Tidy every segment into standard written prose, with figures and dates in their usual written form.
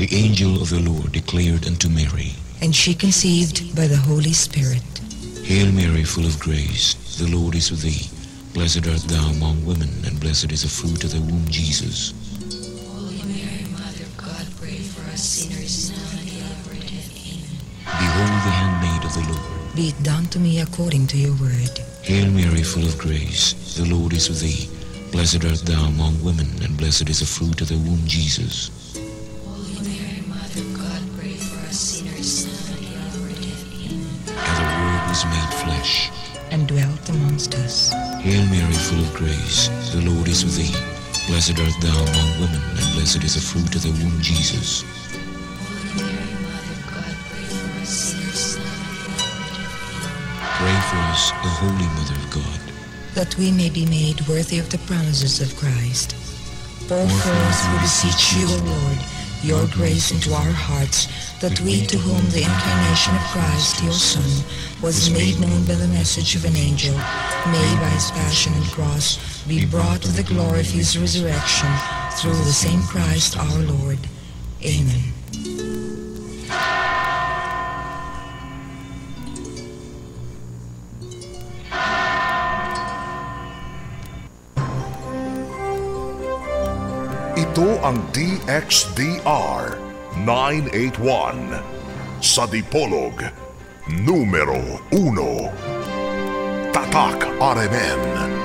The angel of the Lord declared unto Mary, and she conceived by the Holy Spirit. Hail Mary, full of grace, the Lord is with thee. Blessed art thou among women, and blessed is the fruit of thy womb, Jesus. Holy Mary, Mother of God, pray for us sinners, now and at the hour of our death. Amen. Behold the handmaid of the Lord. Be it done to me according to your word. Hail Mary, full of grace, the Lord is with thee. Blessed art thou among women, and blessed is the fruit of thy womb, Jesus. Holy Mary, Mother of God, pray for us sinners, now and at the hour of our death. Amen. And the Word was made flesh and dwelt amongst us. Hail Mary, full of grace, the Lord is with thee. Blessed art thou among women, and blessed is the fruit of thy womb, Jesus. Holy Mary, Mother of God, pray for us sinners, now and at the hour of our death. Amen. Pray for us, O Holy Mother of God, that we may be made worthy of the promises of Christ. Pour forth, we beseech you, O Lord, your grace into our hearts, that we, to whom the incarnation of Christ, your Son, was made known by the message of an angel, may by his passion and cross be brought to the glory of his resurrection, through the same Christ our Lord. Amen. Ito ang DXDR 981 sa Dipolog, numero 1. Tatak RMN.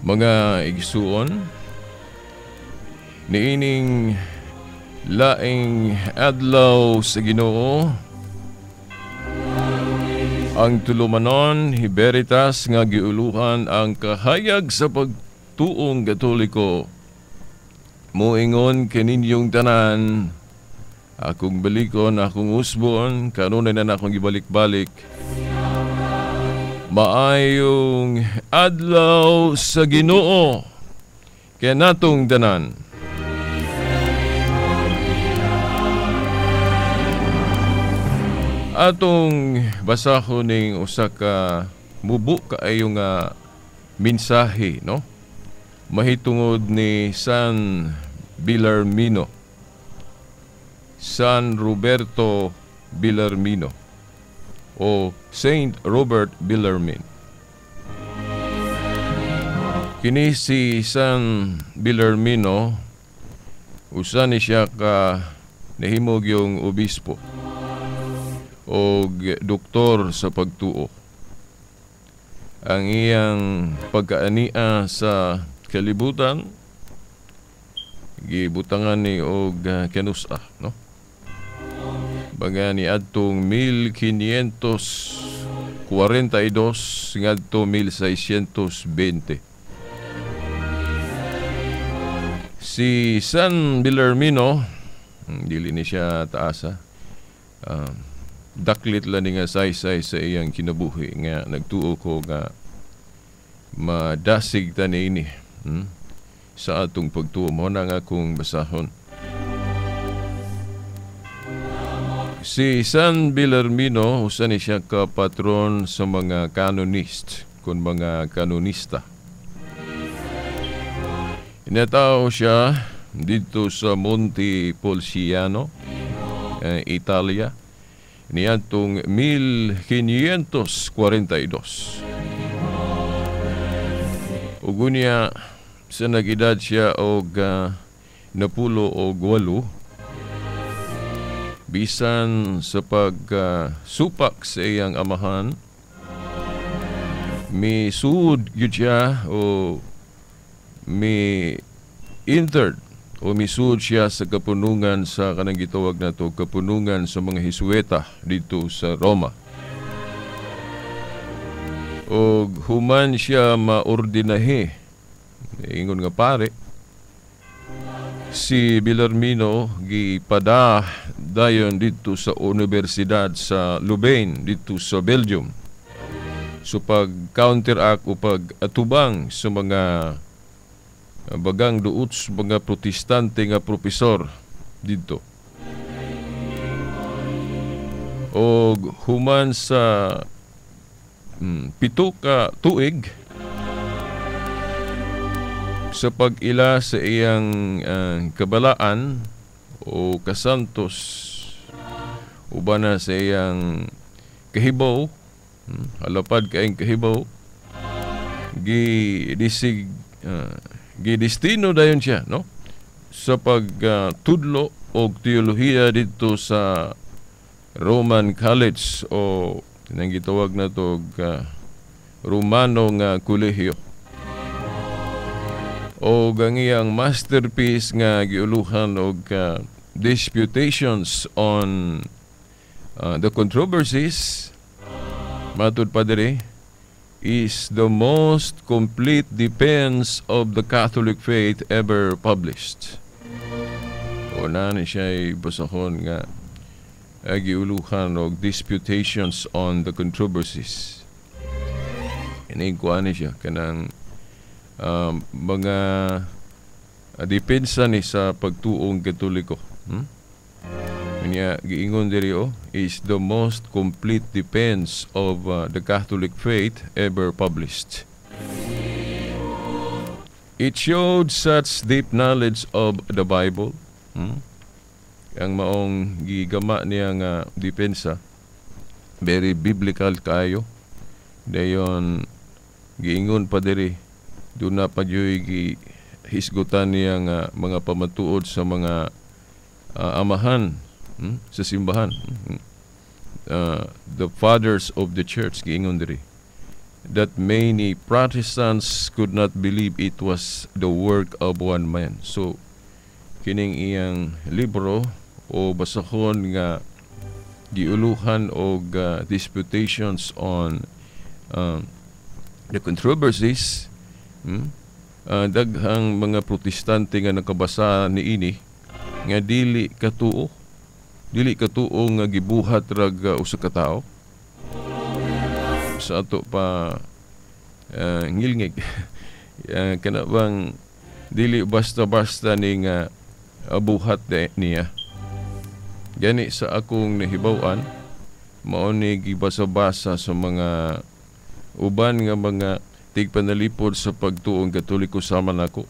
Mga igsuon, niining laing adlaw sa Ginoo, ang tulumanon Hiberitas nga giuluhan ang kahayag sa pagtuong Katoliko. Moingon kaninyong tanan, akong balikon, akong usbon, kanunay na akong gibalik-balik. Maayong adlaw sa Ginoo kanatong tanan. Atong basahon ning usa ka mubo kaayo nga mensahe, no? Mahitungod ni San Belarmino, San Roberto Belarmino o Saint Robert Bellarmine. Kini si San Belarmino, usa ni siya ka nahimog yung obispo o doktor sa pagtuo. Ang iyang pagkaania sa kalibutan gibutangan ni og kanusa, no? Baga ni adtong 1542 ngadto 1620. Si San Belarmino, dili ni siya taasa. Daklit lang ni nga saysay sa iyang kinabuhi nga nagtuo ko nga madasig ta niini sa atong pagtuo. Mao na nga akong basahon. Si San Belarmino, usa ni siya ka patron sa mga kanonist, kun mga kanonista. Inatao siya dito sa Monte Polciano, Italia, niadtong 1542. Ug unya sa nag-edad siya og 98, bisan sa pagsupak sa iyang amahan, misuod gyud siya o mi entered o misuod siya sa kapunungan sa kanang gitawag nato kapunungan sa mga Hisueta dito sa Roma. Og human siya maordinahe, ingon nga pare, si Belarmino gipada dayon dito sa Universidad sa Louvain dito sa Belgium. So pag counteract o pag atubang sa mga bagang duot sa mga protestante nga propesor dito. Og human sa 7 ka tuig sa pag-ila sa iyang kabalaan o kasantos uban na sa iyang kahibaw, halapad kaayong kahibaw, gidestino dayon siya, no, sa pagtudlo og teolohiya dito sa Roman College o nang gitawag na to Romano nga kolehiyo. O ang iyang masterpiece nga giuluhan og Disputations on the Controversies, matud pa diri, is the most complete defense of the Catholic faith ever published. O na ni siya basahon nga giuluhan og Disputations on the Controversies. Ini kuan ni siya kanang mga depensa ni sa pagtuong Katoliko. Niya giingon diri is the most complete defense of the Catholic faith ever published. It showed such deep knowledge of the Bible. Ang maong gigama niya nga depensa, very biblical kaayo. Dayon giingon pa diri, doon na pa diyoy gihisgutan niya nga mga pamatuod sa mga amahan sa simbahan. The fathers of the church, giingon diri. that many Protestants could not believe it was the work of one man. So, kining iyang libro o basahon nga giuluhan og disputations on the controversies, daghang mga Protestante nga nakabasa niini nga dili katuo nga gibuhat rag usa ka tawo. Sa ato pa ngilngig, kana bang dili basta-basta ni nga buhat niya. Gani sa akong nahibaw-an, mao ni gibasa-basa sa mga uban nga mga tigpanalipod sa pagtuong Katoliko sama nako.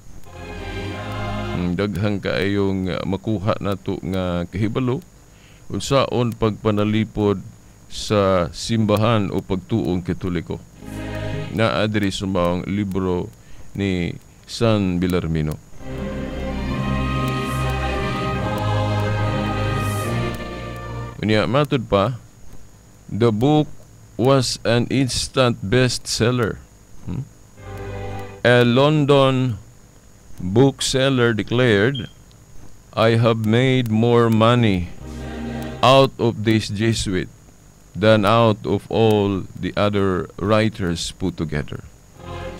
Daghang kaayong makuha nato nga kahibalo unsaon pagpanalipod sa simbahan o pagtuong Katoliko. Naa diri sa maong libro ni San Belarmino. Unya, matud pa, the book was an instant bestseller. A London bookseller declared, "I have made more money out of this Jesuit than out of all the other writers put together."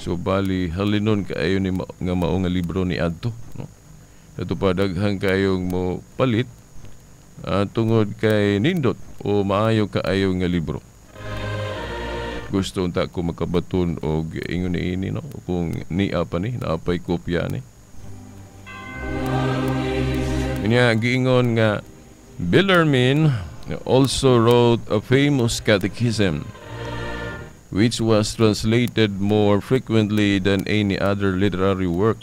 So bali halinon kaayo ni nga mao nga libro ni adto, no? Ato pa daghan kayong mo palit tungod kay nindot o maayo kaayo nga libro. Gusto unta ko makabaton og ingon niini, no, kung niya pa ni naapay kopya ni. Unya giingon nga Bellarmine also wrote a famous catechism which was translated more frequently than any other literary work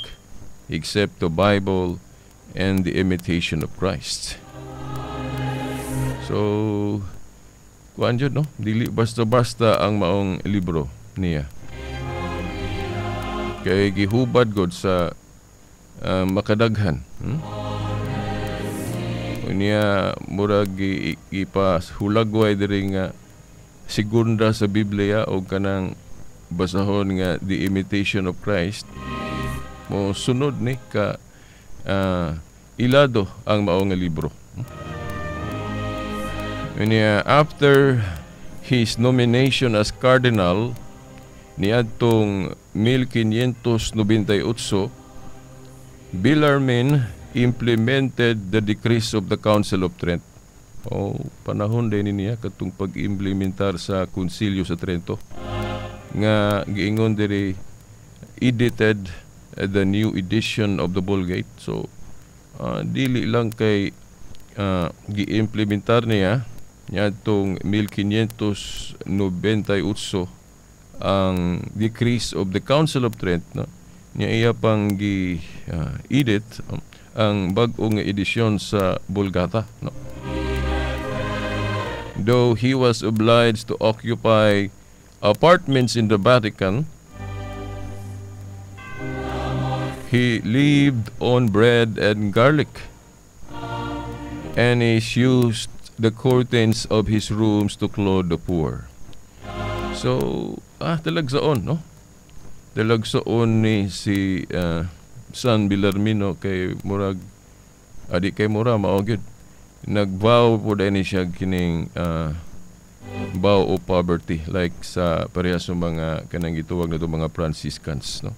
except the Bible and the Imitation of Christ. So, kuan jud, no? Dili basta-basta ang maong libro niya. Kay gihubad god sa makadaghan. Unya murag ipahulagway diri nga segunda sa Biblia o kanang basahon nga The Imitation of Christ, mo sunod ni ka ilado ang mao nga libro. Unya after his nomination as cardinal niadtong 1598, Bellarmine implemented the decrees of the Council of Trent. O panahon din niya katong pag-implementar sa Konsilyo sa Trento nga giingon diri edited the new edition of the Vulgate. So dili lang kay gi-implementar niya niadtong 1598 ang decrees of the Council of Trent, no, niya iya pang gi edit ang bag-o nga edisyon sa Vulgata, no. Though he was obliged to occupy apartments in the Vatican, he lived on bread and garlic, and he used the curtains of his rooms to clothe the poor. So, talagsaon, no? Talagsaon ni si San Belarmino kay murag adi kay mura mao gyud. Nag-vow po ni siya kining vow of poverty like sa parehas sa mga kanang gituwag na mga Franciscans, no?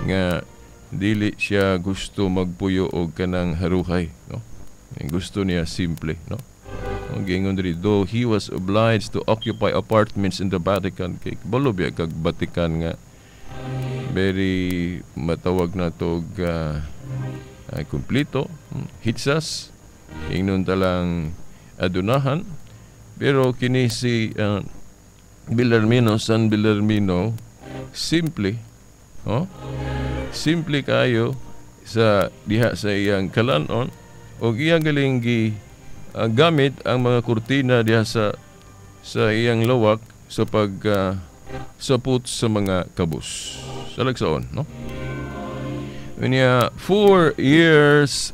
Nga dili siya gusto magpuyo og kanang haruhay, no? Gusto niya simple, no? Ang giingon diri, though he was obliged to occupy apartments in the Vatican, kay balo biya kag Vatican nga very matawag na tog kumpleto, hitsas, ingnon talang adunahan, pero kini si Belarmino, San Belarmino, simple, oh? Simple kayo sa diha sa iyang kalanon og iyang galing gi gamit ang mga kurtina diha sa iyang lawak sa pag saput sa mga kabus. Sa lagsaon, no? Unya, 4 years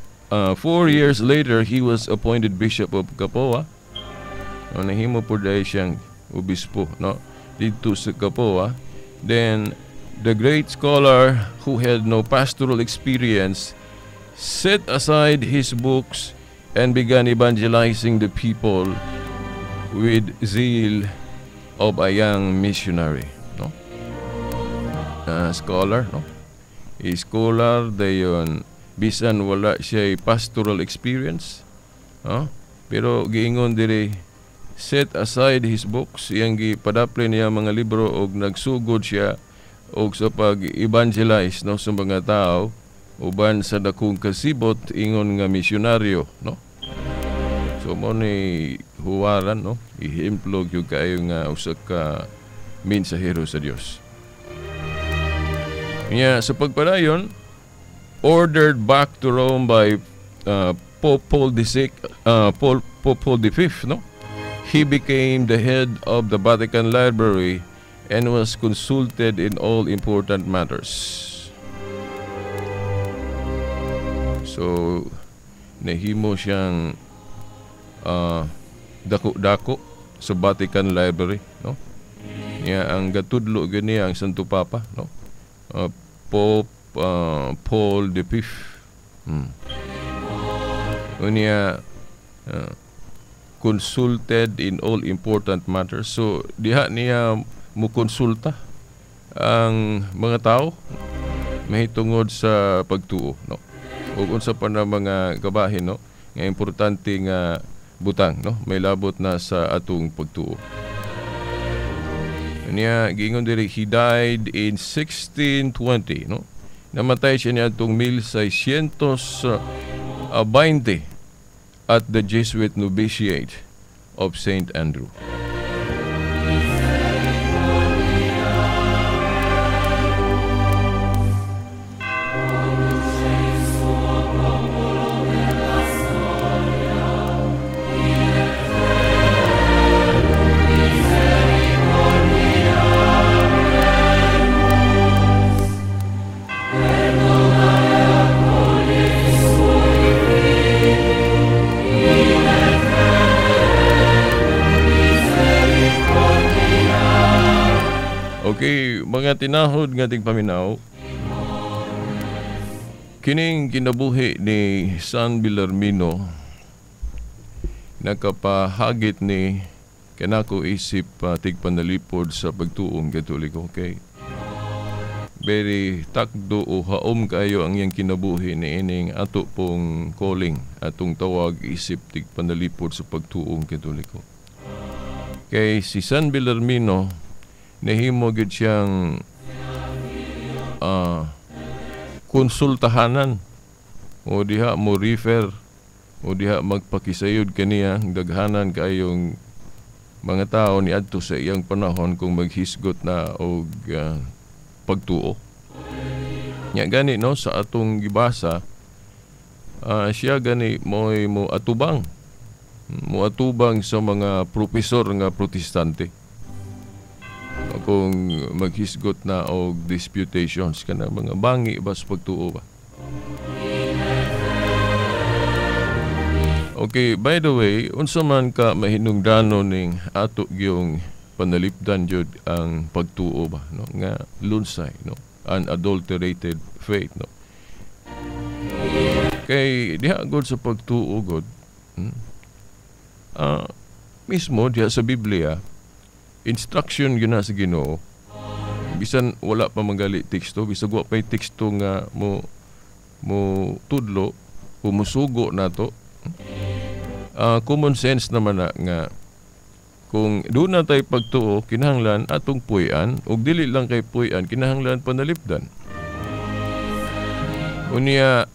later, he was appointed Bishop of Capua. O, nahimo po dahil siyang obispo, no? didto sa Capua. Then the great scholar who had no pastoral experience set aside his books and began evangelizing the people with zeal of a young missionary, no? Scholar, no? A scholar dayon bisan wala siya pastoral experience, no? Pero giingon diri, set aside his books, iyang gipadapli niya mga libro og nagsugod siya og sa pag-evangelize, no, sa mga tao uban sa dakong kasibot ingon nga misyonaryo, no? So mo ni huwaran, no, ihemplo gyud kaayo nga usa ka mensahero sa Dios. Nya sa pagpadayon, ordered back to Rome by Pope Paul VI, Pope Paul V, no? He became the head of the Vatican Library and was consulted in all important matters. So, nahimo siyang dako-dako sa Vatican Library, no? Niya ang gatudlo gyud niya ang Santo Papa, no? Pope Paul V. Unya consulted in all important matters. So diha niya mukonsulta ang mga tao mahitungod sa pagtuo, no? Ug unsa pa na mga gabahin, no, nga importante nga butang, no, may labot na sa atong pagtuo. Niya giingon diri, he died in 1620, no? Namatay siya niadtong 1620 at the Jesuit Novitiate of St. Andrew. Okay, mga tinahod nga tigpaminaw, kining kinabuhi ni San Belarmino nakapahagit ni kanako isip tigpanalipod sa pagtuong Katoliko. Okay, very takdo o haom kayo ang iyang kinabuhi ni ining ato pong calling, atong tawag isip tigpanalipod sa pagtuong Katoliko. Kay si San Belarmino nahimo gyud siyang konsultahanan o diha mo refer o diha magpakisayod kaniya daghanan kayong mga tao niadto sa iyang panahon kung maghisgot na og pagtuo. Nya gani, no, sa atong gibasa, siya gani mo'y mo atubang sa mga propesor nga Protestante kung maghisgot na og disputations kana mga bangi ba sa pagtuo ba. Okay, by the way, unsa man ka mahinungdanon ning ato gyung panalipdan jud ang pagtuo ba, no, nga lunsay, no, unadulterated faith, no. Kay diha gud sa pagtuo gud, mismo diha sa Biblia, instruction gyud na sa Ginoo. Bisan wala pa manggali teksto, bisag wa pay teksto nga mo tudlo o musugo nato. Common sense naman na nga kung doon na tayo pagtuo, kinahanglan atong puy-an, ug dili lang kay puy-an, kinahanglan panalipdan. Unya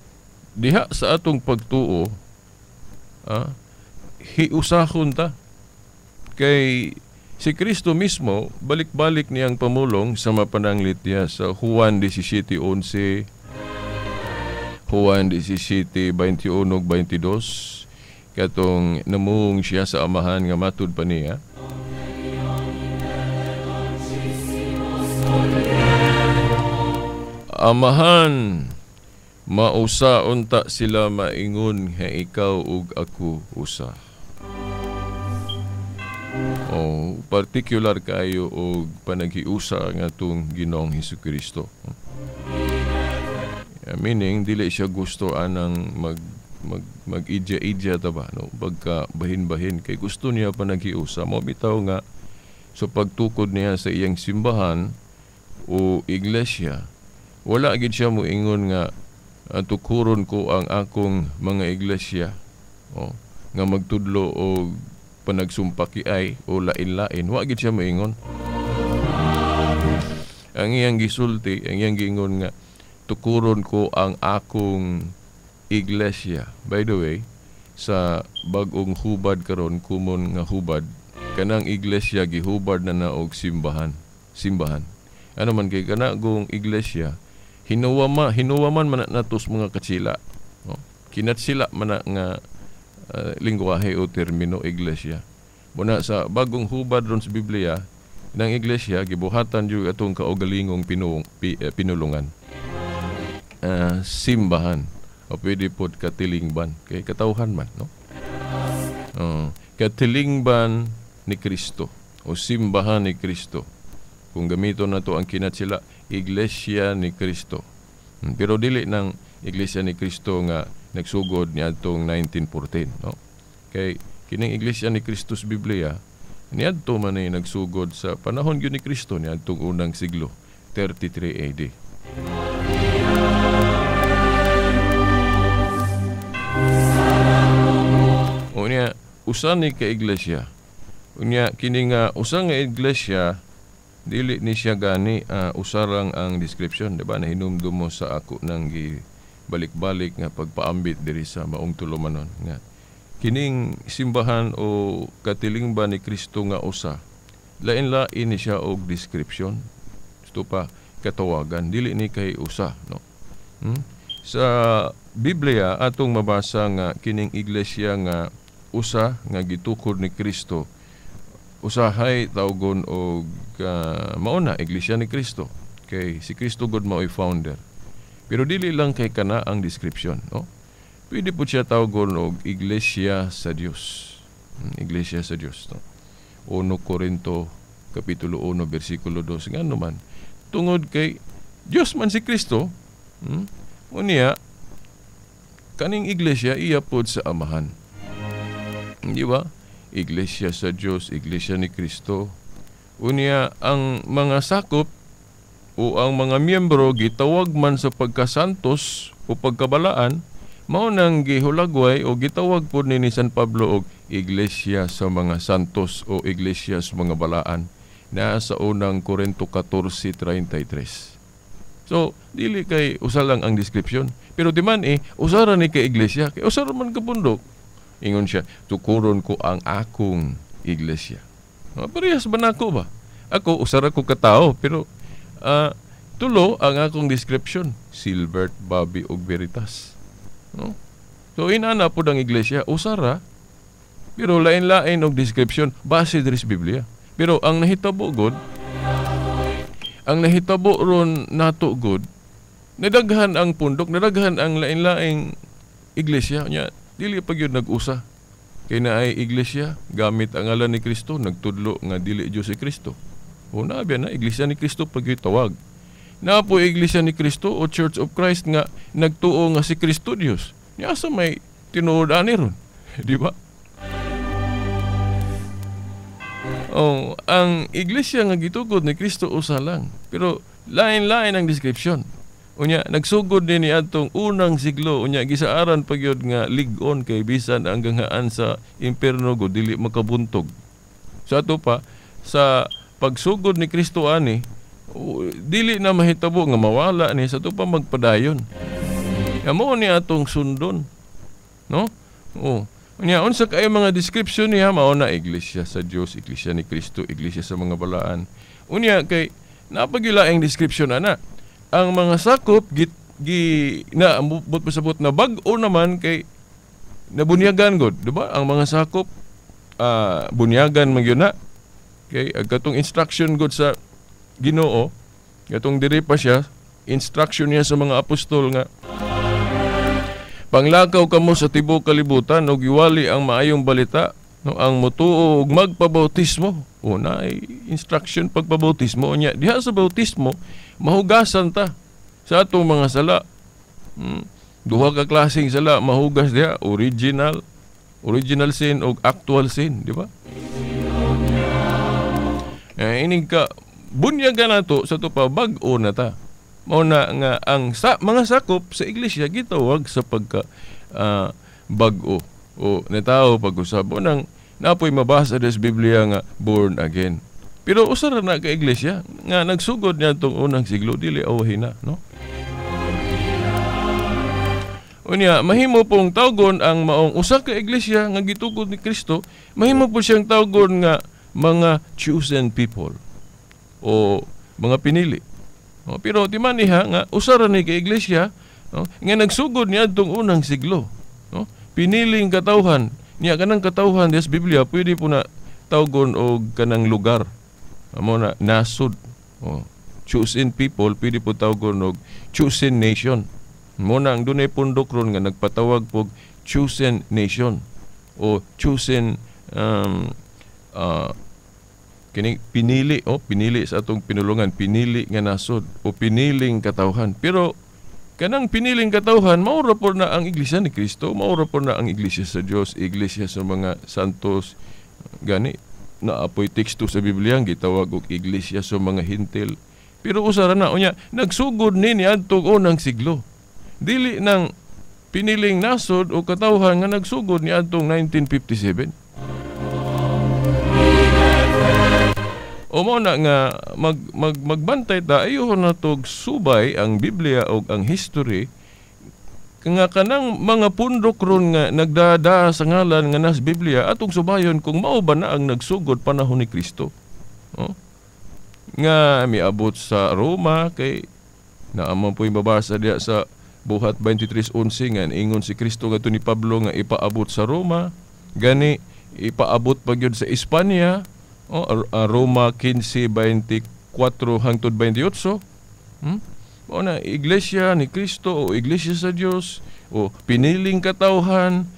diha sa atong pagtuo, hiusahon ta kay si Kristo mismo, balik-balik niyang pamulong sa mapananglit niya sa Juan 17:11, Juan 17:21-22, katong namuong siya sa amahan nga matud pa niya. Amahan, mausa unta sila maingon nga ikaw ug ako usa. O particular kaayo og panaghiusa nga atong Ginoong Hesukristo. Meaning dili siya gusto anang mag mag mag-idya-idya ta ba, no, pagka bahin-bahin, kay gusto niya panaghiusa. Mo bitaw nga sa pagtukod niya sa iyang simbahan o iglesia, wala gid siya moingon nga tukuron ko ang akong mga iglesia, o nga magtudlo og panagsumpaki ay o lain-lain. Wa gid siya moingon. Ang iyang gisulti, ang iyang giingon nga tukuron ko ang akong iglesia. By the way, sa bag-ong hubad karon, kumon nga hubad, kanang iglesia gihubad na na og simbahan. Simbahan. Ano man kay kana gong iglesia, hinuwaman man natos mga katsila. No? Kinatsila man na nga lingwahe o termino iglesia. Muna sa bagong hubad ron sa Biblia, ng iglesia gibuhatan jud atong kaugalingong pinulungan. Simbahan o pwede pod katilingban kay katawhan man, no? Katilingban ni Kristo o simbahan ni Kristo. Kung gamiton nato ang kinatsila, Iglesia ni Kristo. Pero dili ng Iglesia ni Kristo nga nagsugod niadtong 1914, no? Kay kining Iglesia ni Kristo sa Biblia niadto man ay nagsugod sa panahon gyud ni Kristo niadtong unang siglo, 33 AD. Unya, usa ni ka iglesia. Unya kini nga usa nga iglesia dili ni siya gani usarang ang description, di ba? Nahinumdum mo sa ako nang balik-balik nga pagpaambit diri sa maong tulumanon nga kining simbahan o katilingban ni Kristo nga usa, lain-lain ni siya og description. Gusto pa katawagan, dili ni kay usa, no? Sa Biblia atong mabasa nga kining iglesia nga usa nga gitukod ni Kristo, usahay tawgon og mao na Iglesia ni Kristo, kay si Kristo god mao'y founder. Pero dili lang kay kana ang description, no? Pwede po siya tawgon og Iglesia sa Dios. Iglesia sa Dios, no? 1 Corinto kapitulo 1 bersikulo 2, ngano man tungod kay Dios man si Kristo, unya kaning iglesia iya pod sa Amahan. Di ba? Iglesia sa Dios, Iglesia ni Kristo. Unya ang mga sakop o ang mga miyembro gitawag man sa pagkasantos o pagkabalaan, mao nang gihulagway o gitawag pod ni San Pablo og Iglesia sa mga santos o Iglesia sa mga balaan, na sa unang Korinto 14:33. So dili kay usa lang ang description, pero di man usa ra ni kay iglesia, kay usa ra man ka pundok. Ingon siya, tukuron ko ang akong iglesia. Parehas ba nako ba? Ako, usa ra ko katao, pero tulo ang akong description, Silbert, Bobby ug Veritas. No? So inana pod ang iglesia, usa ra, pero lain-lain og description base diri sa Biblia. Pero ang nahitabo god, ang nahitabo ron nato god, nadaghan ang pundok, nadaghan ang lain-laing iglesia nya. Dili pa gyud nag-usa. Kay naay iglesia gamit ang ngalan ni Kristo, nagtudlo nga dili Dios si Kristo. O naabya na Iglesia ni Kristo pag tawag. Naa po Iglesia ni Kristo o Church of Christ nga nagtuo nga si Kristo Dios. Nya asa may tinuod ani ron, di ba? Oh, ang iglesia nga gitukod ni Kristo usa lang, pero lain-lain ang description. Unya nagsugod din ni adtong unang siglo, unya gisaaran pa gyud nga lig-on kay bisan ang ganghaan sa impierno go dili makabuntog. Sa ato pa sa pagsugod ni Kristo ani, dili na mahitabo nga mawala ni sa ato pa magpadayon. Amo ni atong sundon, no? Oh. Unya unsa kay mga description niya, mao na Iglesia sa Dios, Iglesia ni Kristo, Iglesia sa mga balaan. Unya kay napagilaing description ana. Ang mga sakop gi na ambot pasabot na bag-o naman kay nabunyagan god, di ba? Ang mga sakop bunyagan man gyud na kay katong instruction god sa Ginoo, katong diri pa siya instruction niya sa mga apostol nga panglakaw kamo sa tibuok kalibutan ug iwali ang maayong balita No, ang motuo og magpabautismo, o naay instruction pagpabautismo nya diha sa bautismo mahugasan ta sa atong mga sala. Duha ka klaseng sala mahugas diha, original sin og actual sin, di ba? Ining ka bunyagan nato sa to pa bag-o na ta. Mao na nga ang mga sakop sa iglesia gitawag sa pagka bag-o o natawo pag-usab o nang napoy mabasa des Biblia nga born again. Pero usa ra na ka iglesia nga nagsugod niya tong unang siglo, dili awhin na, no? Unya mahimo pong tawgon ang maong usa ka iglesia nga gitukod ni Kristo, mahimo po siyang tawgon nga mga chosen people o mga pinili. No, pero timaniha nga usa ra ni ka iglesia, no, nga nagsugod niya tong unang siglo, no? Piniling katawhan niya, kanang katawhan des Biblia pwede po na tawgon og kanang lugar. Amo na nasod. Oh, chosen people pwede po tawgon og chosen nation. Mo na ang dunay pundok ron nga nagpatawag pog chosen nation o chosen kini pinili, oh, pinili sa atong pinulungan, pinili nga nasod o piniling katawhan. Pero kanang piniling katawhan, maura po na ang iglesia ni Kristo, maura po na ang iglesia sa Dios, iglesia sa mga santos. Gani naapoy teksto sa Biblia gitawag og iglesia sa mga Hintil. Pero usa ra na unya nagsugod ni niadtong unang siglo. Dili nang piniling nasod o katawhan nga nagsugod niadtong 1957. O mao na nga magbantay ta, ayuhon na tog subay ang Biblia og ang history nga kanang mga pundok ron nga nagdada sa ngalan nga nas Biblia atong subayon kung mao ba na ang nagsugod panahon ni Kristo. Oh? Nga miabot sa Roma kay naamang po'y mabasa diya sa Buhat 23:11 nga ingon si Kristo ngadto ni Pablo nga ipaabot sa Roma, gani ipaabot pa gyud sa Espanya. Oh, Roma 15:24 hangtod 28. Mao na iglesia ni Kristo o iglesia sa Dios o piniling katawhan,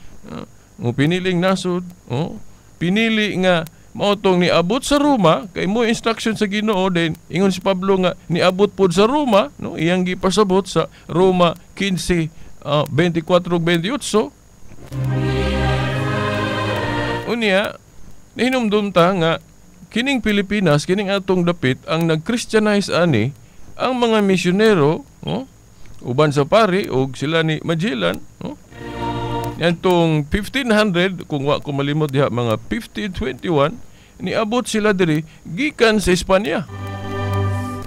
o piniling nasod, o pinili nga mao tong niabot sa Roma kay mo instruction sa Ginoo din ingon si Pablo nga niabot pod sa Roma, no, iyang gipasabot sa Roma 15:24-28. Unya nahinumdum ta nga kining Pilipinas, kining atong dapit ang nag-Christianize ani ang mga misyonero, oh, uban sa pari og sila ni Magellan, oh. Yantong 1500, kung wa ko malimot diha mga 1521 niabot sila diri gikan sa Espanya.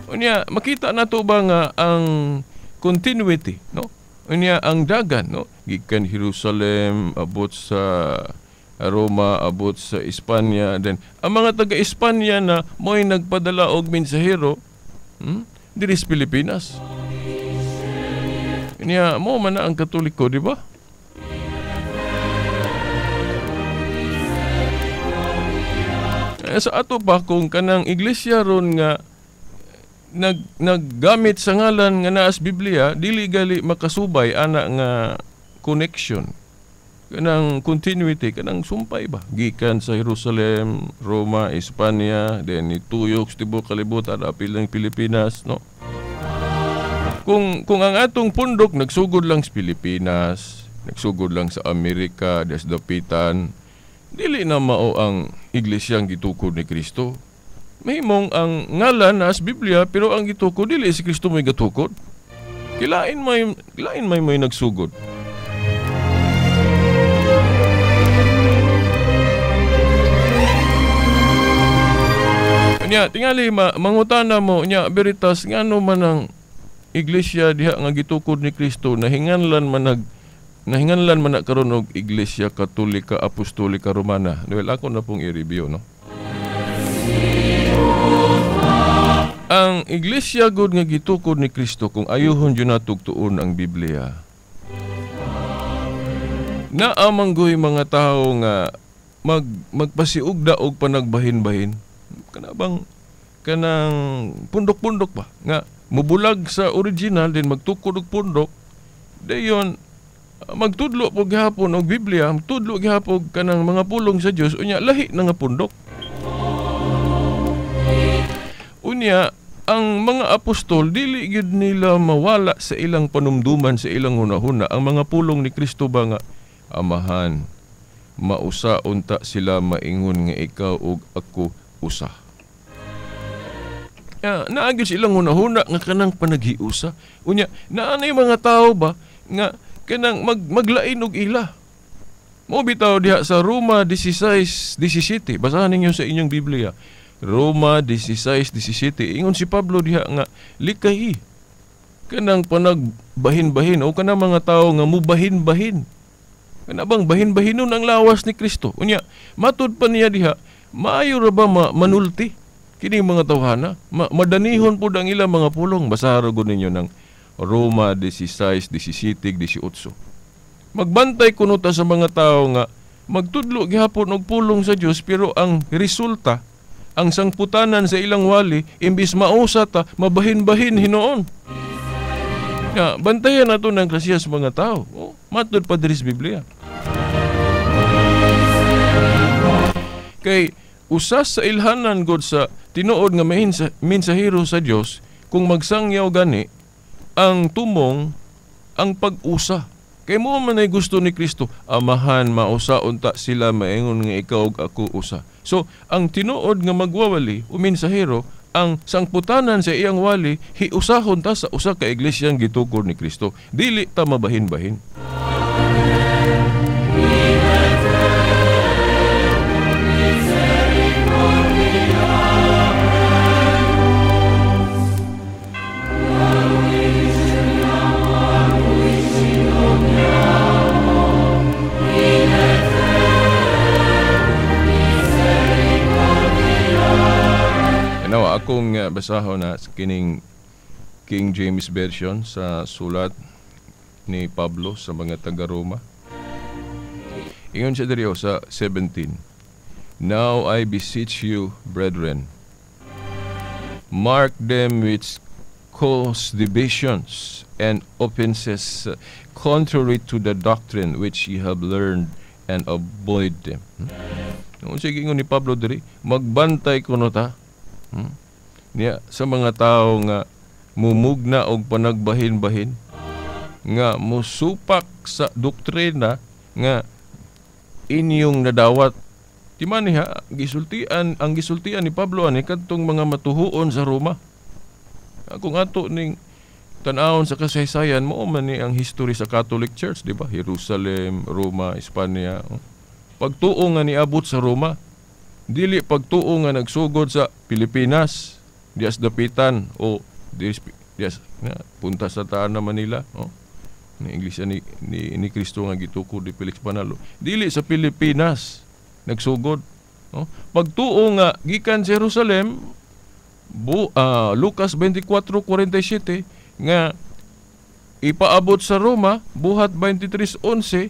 Unya makita nato ba nga ang continuity, no? Unya ang dagan, no, gikan Jerusalem abot sa Roma, abot sa Espanya. Then ang mga taga-Espanya na mo'y nagpadala og mensahero, diri sa Pilipinas. Niya mo man na ang Katoliko, di ba? Sa ato pa kung kanang iglesia ron nga naggamit sa ngalan nga naas Biblia, dili gali makasubay ana nga connection, kanang continuity, kanang sumpay ba gikan sa Jerusalem, Roma, Espanya, then ituyok sa tibuok kalibutan apil ng Pilipinas, no? Kung ang atong pundok nagsugod lang sa Pilipinas, nagsugod lang sa Amerika, des dapitan, dili na mao ang iglesyang gitukod ni Kristo. Mahimong ang ngalan nas Biblia pero ang gitukod dili si Kristo may gatukod. Kilain may nagsugod. Nya tingali mangutana mo nya Veritas ngano man ang iglesia diha nga gitukod ni Kristo nahinganlan man karon og Iglesia Katolika Apostolika Romana. Well, ako na pong i-review, no? Ang iglesia gud nga gitukod ni Kristo kung ayuhon jud natog tuon ang Biblia. Naamanggoy mga tawo nga magpasiugda og panagbahin-bahin. Kana bang kanang pundok-pundok ba nga mubulag sa original din magtukod og pundok dayon Magtudlo po gihapon og Biblia, magtudlo gihapon kanang mga pulong sa Dios, unya lahi na nga pundok. Unya ang mga apostol dili gyud nila mawala sa ilang panumduman, sa ilang hunahuna ang mga pulong ni Kristo ba nga Amahan, mausa unta sila maingon nga ikaw ug ako usa. Naa gyud silang hunahuna nga kanang panaghiusa. Unya naa nay mga tao ba nga kanang maglain og ila. Mao bitaw diha sa Roma 16:17. Basahan ninyo sa inyong Biblia. Roma 16:17. Ingon si Pablo diha nga likahi kanang panagbahin-bahin o kanang mga tao nga mubahin-bahin. Kana bang bahin-bahinon ang lawas ni Kristo. Unya matud pa niya diha, maayo ra ba manulti kini mga tawhana, madanihon pud ang ilang mga pulong. Basahan gud ninyo ng Roma 16:17, 18. Magbantay kuno ta sa mga tao nga magtudlo gihapon og pulong sa Dios, pero ang resulta, ang sangputanan sa ilang wali, imbis mausa ta, mabahin-bahin hinuon. Ya, bantayan nato ng klasiya sa mga tao. Oh, matud pa diri sa Biblia. Kay usas sa ilhanan god sa tinuod nga mensahero sa Dios, kung magsangyaw gani ang tumong ang pag-usa. Kay mo man ay gusto ni Kristo, Amahan, mausa unta sila maingon nga ikaw ug ako usa. So ang tinuod nga magwawali o mensahero, ang sangputanan sa iyang wali, hiusahon ta sa usa ka iglesyang gitukod ni Kristo. Dili ta mabahin-bahin. Akong basahon na kining King James Version sa sulat ni Pablo sa mga taga-Roma. Ingon siya diri sa 17. Now I beseech you, brethren, mark them which cause divisions and offenses contrary to the doctrine which ye have learned, and avoid them. Noon siya ingon ni Pablo diri, magbantay kuno ta niya sa mga tao nga mumugna og panagbahin-bahin, nga musupak sa doktrina nga inyong nadawat. Di man niya gisultian, ang gisultian ni Pablo ani kadtong mga matuhuon sa Roma. Kung ato ning tan-awon sa kasaysayan, mao man ni ang history sa Catholic Church, di ba? Jerusalem, Roma, Espanya. Pagtuo nga niabot sa Roma, dili pagtuo nga nagsugod sa Pilipinas, dias Dapitan o dias na, punta sa taan na Manila, oh. Ni Iglesia ni Kristo nga gitukod ni Felix Manalo. Dili sa Pilipinas nagsugod, oh. Pagtuo nga gikan sa Jerusalem, Lucas 24:47 nga ipaabot sa Roma, Buhat 23:11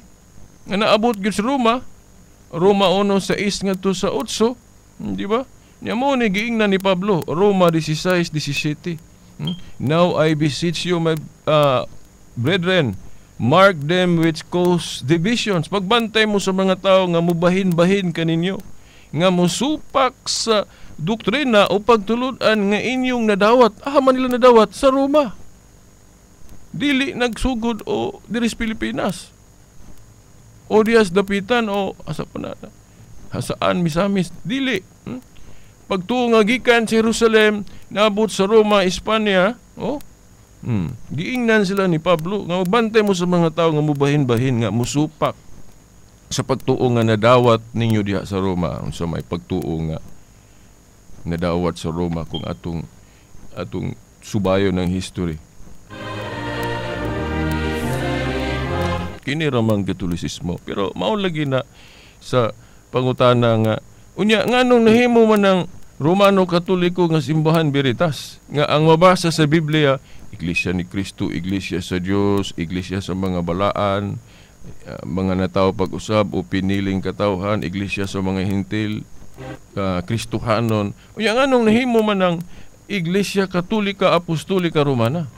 nga naabot gyud sa Roma, Roma 1:6 ngadto sa 8, di ba? Nya mo ni giingnan ni Pablo, Roma 16:17. Now I beseech you, my brethren, mark them which cause divisions. Pagbantay mo sa mga tao nga mubahin-bahin kaninyo, nga musupak sa doktrina o pagtulud-an nga inyong nadawat. Ah, man nila nadawat sa Roma. Dili nagsugod o diri sa Pilipinas. O dias Dapitan o asa pa na, hasaan Misamis, dili. Pagtuo nga gikan sa Jerusalem, naabot sa Roma, Espanya, oh. Giingnan sila ni Pablo nga magbantay mo sa mga tao nga mubahin-bahin, nga musupak sa pagtuo nga nadawat ninyo diha sa Roma. Unsa may pagtuo nga nadawat sa Roma kung atong subayo ng history. Kini ramang Katolisismo, pero mao lagi na sa pangutana nga unya nganong nahimo man ang Romano Katoliko nga simbahan Veritas, nga ang mabasa sa Biblia, Iglesia ni Kristo, Iglesia sa Dios, Iglesia sa mga balaan, mga natawo pag-usab o piniling katawhan, Iglesia sa mga hintil, Kristohanon. Unya nganong nahimo man ang Iglesia Katolika Apostolika Romana?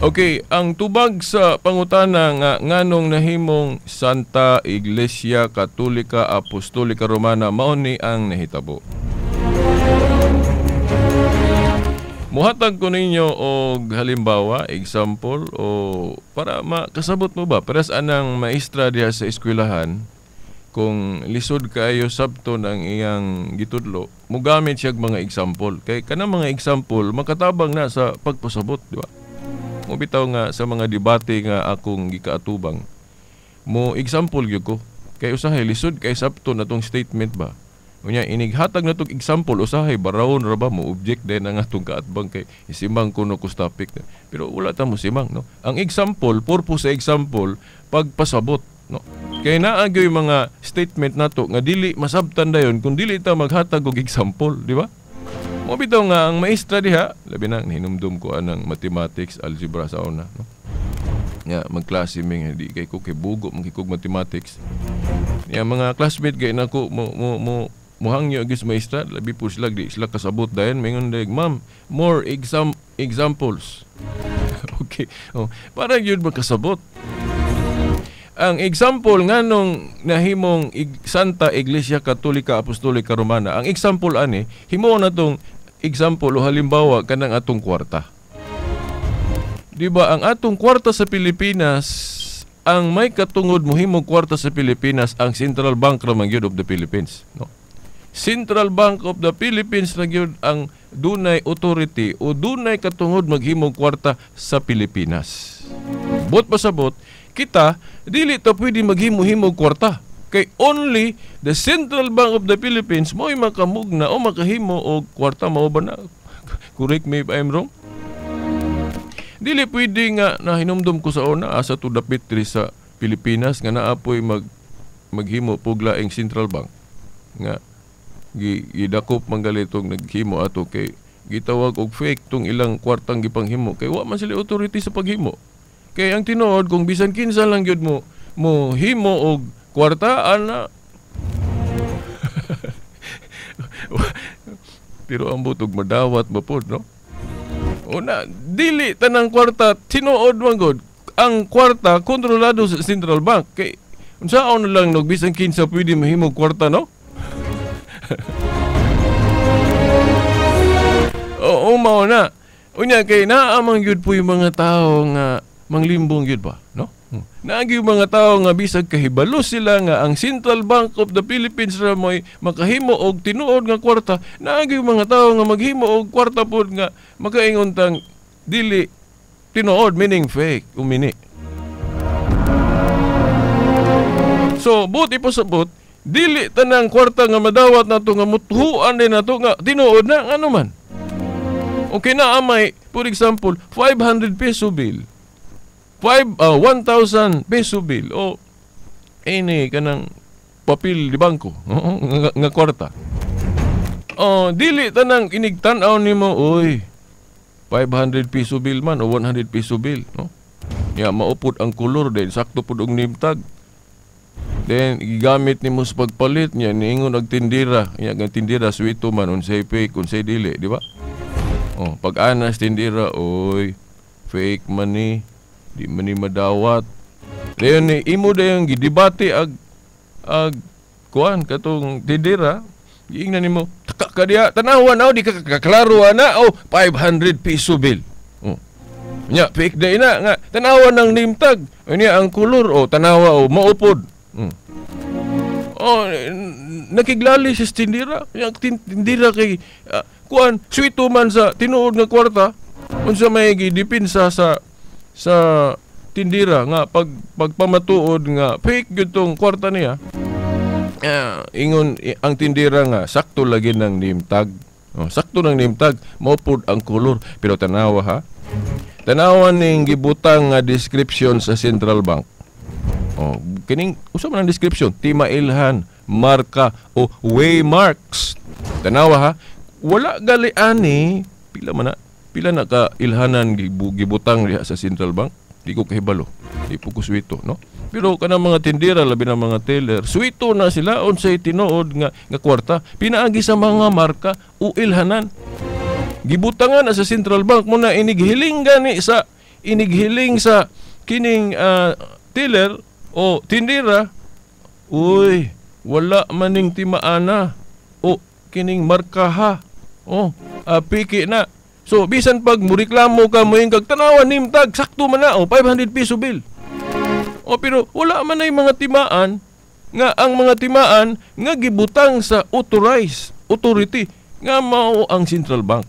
Okay, ang tubag sa pangutana nga nganong nahimong Santa Iglesia Katolika Apostolika Romana, mao ni ang nahitabo. Muhatag ko ninyo og halimbawa, example, o para makasabot mo ba, para sa anang maestra diha sa eskwelahan, kung lisod kaayo sabton ang iyang gitudlo, mugamit siya mga example. Kay kanang mga example makatabang na sa pagpasabot, di ba? Mobitaw nga sa mga debate nga akong gikaatubang, mo example gyud ko. Kay usahay lisod kay sabton atong statement ba. Unya inighatag na tong example, usahay barawon ra ba mo object din ang atong kaatbang kay isimang kuno kus topic. Pero wala ta mo simang, no. Ang example, purpose sa example pagpasabot, no. Kay naa gyud mga statement nato nga dili masabtan dayon kung dili ta maghatag og example, di ba? Mo bitaw nga ang maestra diha, labi na hinumdum ko anang mathematics, algebra sa una, no. Nga magklase mi nga di kay ko kay bugo man kay kog mathematics. Ya mga classmate kay nako mo mo mo muhangyo gyud sa maestra, labi po sila di sila kasabot dayon, mingon dag, "Ma'am, more examples." Okay. Oh, para gyud makasabot. Ang example nganong nahimong Santa Iglesia Katolika Apostolika Romana, ang example ani, himo na tong example o halimbawa kanang atong kwarta. Di ba ang atong kwarta sa Pilipinas, ang may katungod mohimong kwarta sa Pilipinas ang Central Bank ra man gyud of the Philippines, no? Central Bank of the Philippines ra gyud ang dunay authority o dunay katungod maghimong kwarta sa Pilipinas. Bot pasabot, kita dili ta pwede maghimo-himo kwarta. Kay only the Central Bank of the Philippines mo'y makamugna o makahimo og kwarta, mao ba na? Correct me if I'm wrong. Dili pwede nga nahinumdum ko sa una asa to dapit diri sa Pilipinas nga naapoy maghimo pug laing Central Bank nga gidakop man galitong naghimo ato kay gitawag og fake tong ilang kwartang gipanghimo kay wa man sila authority sa paghimo. Kay ang tinuod kung bisan kinsa lang gyud mo himo og kwarta ana. Pero ang butog madawat ba pod, no? Una, dili tanang kwarta tinuod man gud. Ang kwarta kontrolado sa Central Bank. Kay unsaon na lang no bisan kinsa pwede mahimo kwarta, no? Oo, mao na. Unya kay naa man gyud po yung mga tao nga manglimbong gyud ba, no? Naagi yung mga tao nga bisag kahibalo sila nga ang Central Bank of the Philippines ra mo'y makahimo og tinuod nga kwarta, naagi yung mga tao nga maghimo og kwarta pod nga makaingon tang dili tinuod, meaning fake, umini. So, buti pasabot, dili tanang kwarta nga madawat nato nga mutuan din nato nga tinuod na ngano man. Okay na amay, for example, 500 peso bill. 1,000 peso bill o ini kanang papel di bangko nga kwarta. Oh, dili tanang inigtan-aw nimo, oy, 500 peso bill man o 100 peso bill, no? Ya maupod ang kolor din, sakto pud og name tag. Then gigamit nimo sa pagpalit niya niingon og tindira, nya ang tindira swito man unsay fake unsay dili, di ba? Oh, pag anas tindira, oy, fake money, di man ni madawat. Dayon ni imo dayon gidebate ag kuan katong tindira, giingnan nimo, taka ka diha, tanawa na di ka kaklaro ana, oh, 500 peso bill. Oh. Nya fake day na nga tanawa ng name tag. Unya ang kolor, oh, tanawa, oh, maupod. Oh, nakiglali sa tindira. Nya tindira kay kuan swito man sa tinuod nga kwarta, unsa may gidipinsa sa tindira nga pagpamatuod nga fake gyud tong kwarta niya. Ingon ang tindira nga sakto lagi ng name tag. Oh, sakto ng name tag, mao pud ang kolor, pero tanawa ha. Tanawa ning gibutang nga description sa Central Bank. Oh, kining usa man ang description, timailhan, marka o waymarks. Tanawa ha. Wala gali ani pila man na, pila na ka ilhanan gibutang diha sa Central Bank. Di ko kahibalo. Di po ko swito, no? Pero kanang mga tindira, labi na mga teller, swito na sila unsay tinuod nga kwarta pinaagi sa mga marka o ilhanan. Gibutangan na sa Central Bank mo na inighiling gani sa inighiling sa kining tiller o tindira, uy, wala maning timaana o kining markaha. Oh, piki na. So bisan pag mureklamo ka moing kag tanawa name tag sakto man na, oh, 500 piso bill. O pero wala man ay mga timaan nga ang mga timaan nga gibutang sa authorized authority nga mao ang central bank.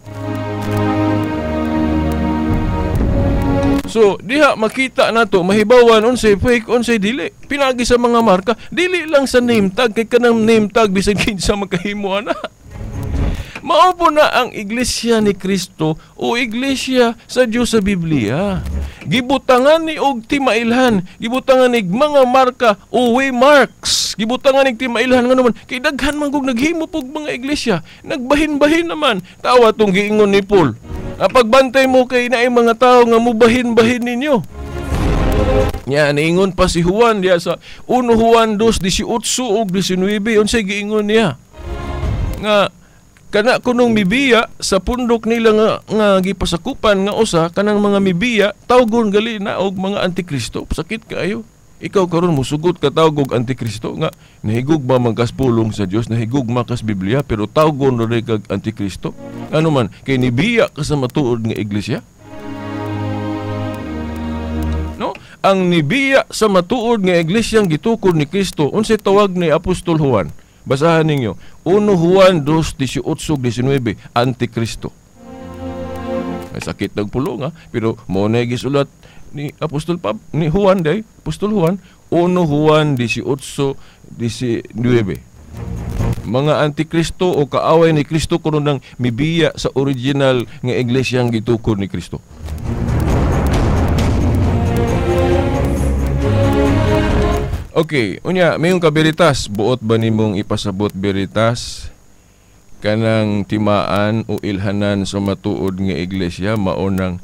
So diha makita nato mahibawan unsay fake unsay dili. Pinagi sa mga marka, dili lang sa name tag kay kanang name tag bisan kinsa makahimo ana. Mao po na ang Iglesia ni Kristo o Iglesia sa Dios sa Biblia. Gibutangan ni og timailhan, gibutangan ni mga marka o waymarks, gibutangan ni timailhan nga naman kay daghan man gug naghimo pug mga iglesia, nagbahin-bahin naman. Tawa tong giingon ni Paul. Pagbantay mo kay naay mga tawo nga mubahin-bahin ninyo. Nya niingon pa si Juan diya sa 1 Juan 2:18 ug 19, unsay giingon niya? Nga kana kunong mibiya sa pundok nila nga gipasakupan nga usa kanang mga mibiya tawgon gali na og mga antikristo. Sakit kaayo. Ikaw karon musugot ka tawg og antikristo nga nahigugma man kas pulong sa Dios, nahigugma kas Biblia, pero tawgon ra kag antikristo. Ano man kay nibiya ka sa matuod nga iglesia? No? Ang nibiya sa matuod nga iglesia ang gitukod ni Kristo, unsay tawag ni Apostol Juan? Basahan ninyo 1 Juan 2:18-19, antikristo. May sakit ng pulong ha, pero mo na gisulat ni Apostol ni Juan day, Apostol Juan 1 Juan 18:19. Mga antikristo o kaaway ni Kristo kuno nang mibiya sa original nga iglesia ang gitukod ni Kristo. Okay, unya, mayong kaberitas, buot ba nimong ipasabot beritas kanang timaan o ilhanan sa matuod nga iglesia mao nang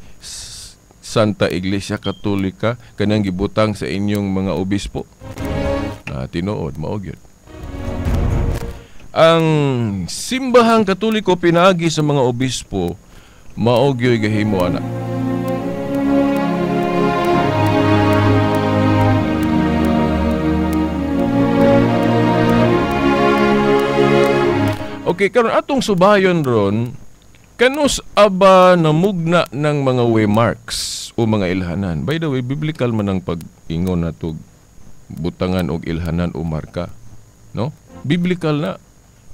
Santa Iglesia Katolika kanang gibutang sa inyong mga obispo? Na tinuod mao gyud. Ang simbahang Katoliko pinaagi sa mga obispo mao gyud gahimo ana. Okay, karon atong subayon ron, kanus aba namugna ng mga waymarks o mga ilhanan. By the way, biblical man ang pag-ingon nato butangan og ilhanan o marka, no? Biblical na.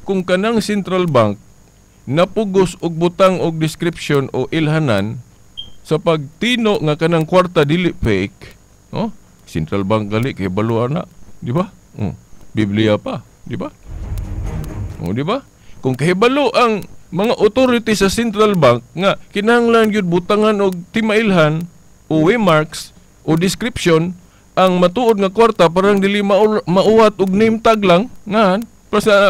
Kung kanang central bank napugos og butang og description o ilhanan sa pagtino nga kanang kwarta dili fake, no? Central bank gali kay baluan na, di ba? Biblia pa, di ba? O, di ba? Kung kahibalo ang mga authority sa central bank nga kinahanglan gyud butangan og timailhan o waymarks o description ang matuod nga kwarta parang dili mauwat og name tag lang nga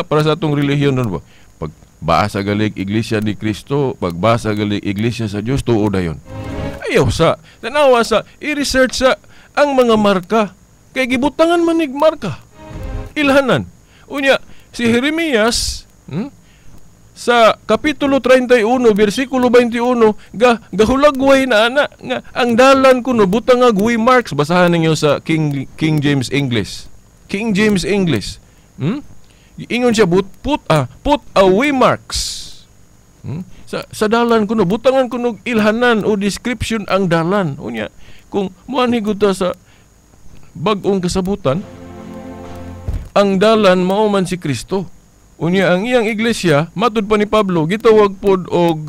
para sa atong relihiyon nun ba, pagbasa galig Iglesia ni Kristo, pagbasa galig Iglesia sa Dios, tuod dayon. Ayaw sa tanawa sa i-research sa ang mga marka kay gibutangan man nig marka ilhanan. Unya si Jeremias sa kapitulo 31 bersikulo 21 gahulagway na ana nga ang dalan kuno butang nga waymarks. Basahan ninyo sa King James English. King James English. Ingon siya put a waymarks. Sa dalan kuno butangan kuno ilhanan o description ang dalan. Unya kung moanhi gud ta sa bag-ong kasabutan, ang dalan mao man si Kristo. Unya ang iyang iglesia matud pa ni Pablo gitawag pod og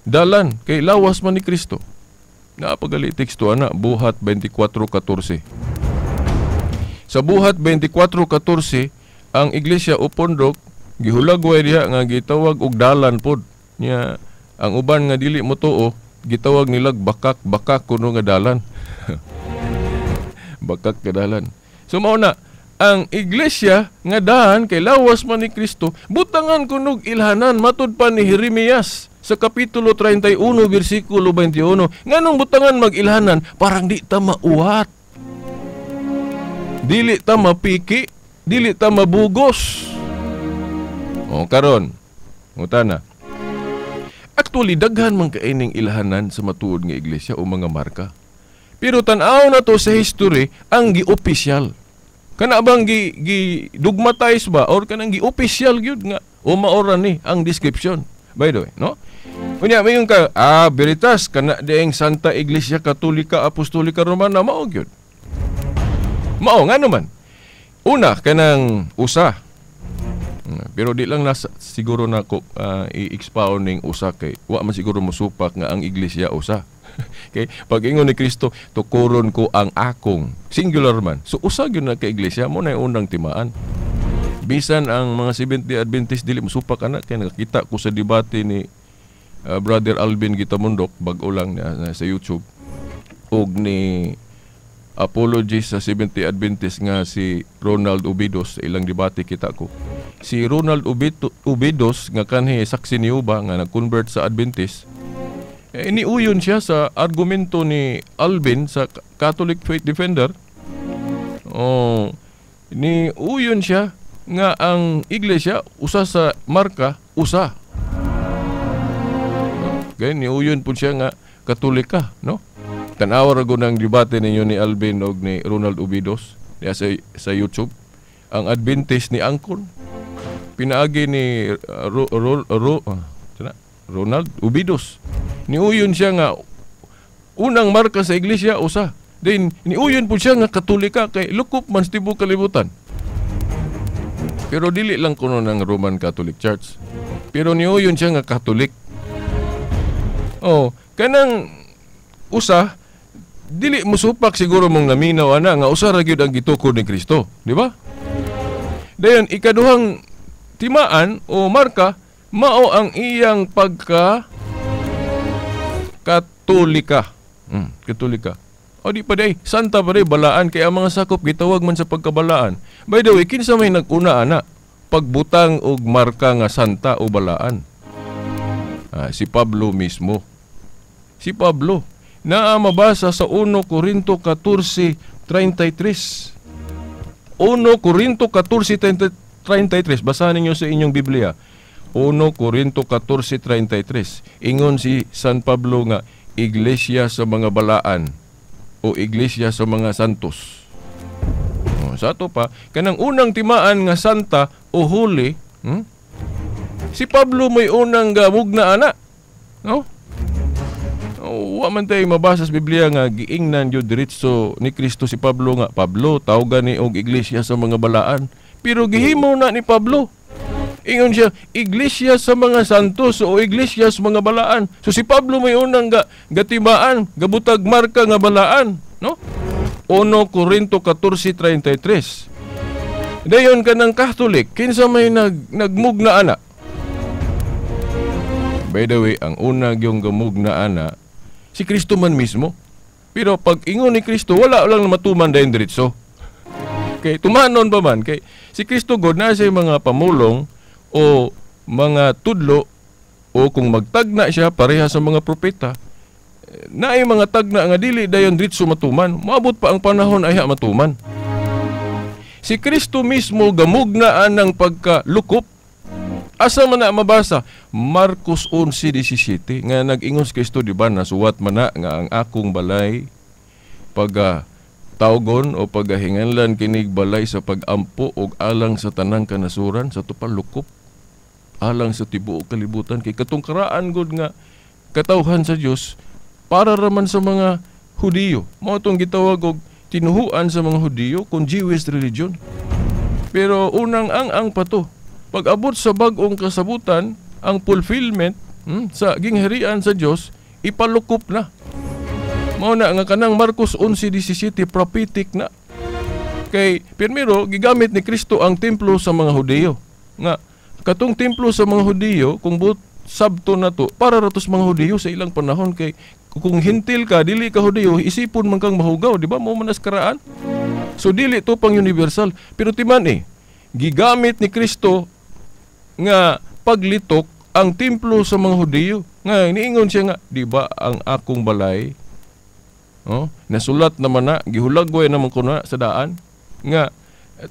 dalan kay lawas man ni Kristo. Naapagali teksto ana, Buhat 24:14. Sa Buhat 24:14 ang iglesia o pondok gihulagway diha nga gitawag og dalan pod. Nya ang uban nga dili motuo gitawag nilag bakak kuno nga dalan. Bakak nga dalan. So mao na ang iglesia nga daan kay lawas man ni Kristo butangan kunog ilhanan matud pa ni Jeremias sa kapitulo 31 bersikulo 21. Nganong butangan mag-ilhanan? Parang di ta mauwat, dili ta mapiki, dili ta mabugos. O karon, ngutana. Actually, daghan man kaining ilhanan sa matuod nga iglesia o mga marka. Pero tan-aw na to sa history ang gi-opisyal. Kana bang gi dogmatize ba or kanang gi-opisyal gyud nga o maora ni ang description. By the way, no? Unya mayon ka, Veritas kana dieng Santa Iglesia Katolika Apostolika Romana mao gyud. Mao ngano man? Una kanang usa. Pero di lang nasa, siguro na ko i-expound ning usa kay wa man siguro mosupak nga ang iglesia usa. Okay, pag ingon ni Kristo, tukuron ko ang akong, singular man. So usa gyud na ka iglesia mo na unang timaan. Bisan ang mga Seventh-day Adventist dili mosupak ana kay nakakita ko sa debate ni Brother Alvin Gitamundok bag-o lang na sa YouTube og ni apologist sa Seventh-day Adventist nga si Ronald Ubidos sa ilang debate kita ko. Si Ronald Ubidos nga kanhi saksi ni Uba nga nag-convert sa Adventist, iniuyon siya sa argumento ni Alvin sa Catholic Faith Defender. Oh, niuyon siya nga ang iglesia usa sa marka usa. Gay niuyon pud siya nga Katolika, no? Tan-awa ra gud ang debate ninyo ni Alvin og ni Ronald Ubidos diya sa YouTube. Ang Adventist ni Angkon pinaagi ni Ronald Ubidos. Niuyon siya nga unang marka sa iglesia usa. Then niuyon pud siya nga Katolika kay lukop man sa tibuok kalibutan. Pero dili lang kuno ng Roman Catholic Church. Pero niuyon siya nga Catholic. Oh, kanang usa dili musupak siguro mong naminaw ana nga usa ra gyud ang gitukod ni Kristo, di ba? Dayon ikaduhang timaan o marka mao ang iyang pagka Katolika. Katolika. O di pa day, santa pa day, balaan kay ang mga sakop gitawag man sa pagkabalaan. By the way, kinsa may nag-una ana pagbutang og marka nga santa o balaan? Si Pablo mismo. Si Pablo naa mabasa sa 1 Corinto 14:33. 1 Corinto 14:33. Basahan ninyo sa inyong Biblia. 1 Corinto 14:33. Ingon si San Pablo nga iglesia sa mga balaan o iglesia sa mga santos. O, sa ato pa, kanang unang timaan nga santa o holy, si Pablo may unang gamugna ana, no? O, wa man tayo mabasa sa Biblia nga giingnan gyud diretso ni Kristo si Pablo nga Pablo tawgan ni og iglesia sa mga balaan, pero gihimo na ni Pablo. Ingon siya, iglesia sa mga santos o iglesia sa mga balaan. So si Pablo may unang gatimaan, gabutag marka nga balaan, no? 1 Corinto 14:33. Dayon kanang Catholic, kinsa may nagmugna ana? By the way, ang una gyung gamugna ana si Kristo man mismo. Pero pag ingon ni Kristo, wala lang matuman dayon diretso. Kay tumanon pa man kay si Kristo god na siya mga pamulong o mga tudlo, o kung magtagna siya pareha sa mga propeta, naay mga tagna nga dili dayon diretso matuman. Moabot pa ang panahon ayha matuman. Si Kristo mismo gamugnaan ng pagkalukop. Asa man na mabasa? Marcos 11:17 nga nag-ingon si Kristo, di ba, nasuwat man na nga ang akong balay pag tawgon o pagahinganlan kinig balay sa pagampo og alang sa tanang kanasuran, sa tupalukop alang sa tibuok kalibutan. Kay katong karaan gud nga katawhan sa Dios para raman sa mga Hudiyo. Mao tong gitawag og tinuhuan sa mga Hudiyo kung Jewish religion. Pero unang ang pa to. Pag-abot sa bag-ong kasabutan, ang fulfillment sa gingharian sa Dios ipalukop na. Mao na nga kanang Marcos 11:17 prophetic na. Kay primero gigamit ni Kristo ang templo sa mga Hudiyo. Nga katong templo sa mga Hudiyo kung but sabto na to para ratos mga Hudiyo sa ilang panahon, kay kung hintil ka dili ka Hudiyo isipon man kang mahugaw, di ba? Mao man karaan. So dili to pang universal, pero timan gigamit ni Kristo nga paglitok ang templo sa mga Hudiyo. Nga niingon siya nga, di ba ang akong balay, oh, nasulat naman na, gihulagway naman ko na sa daan nga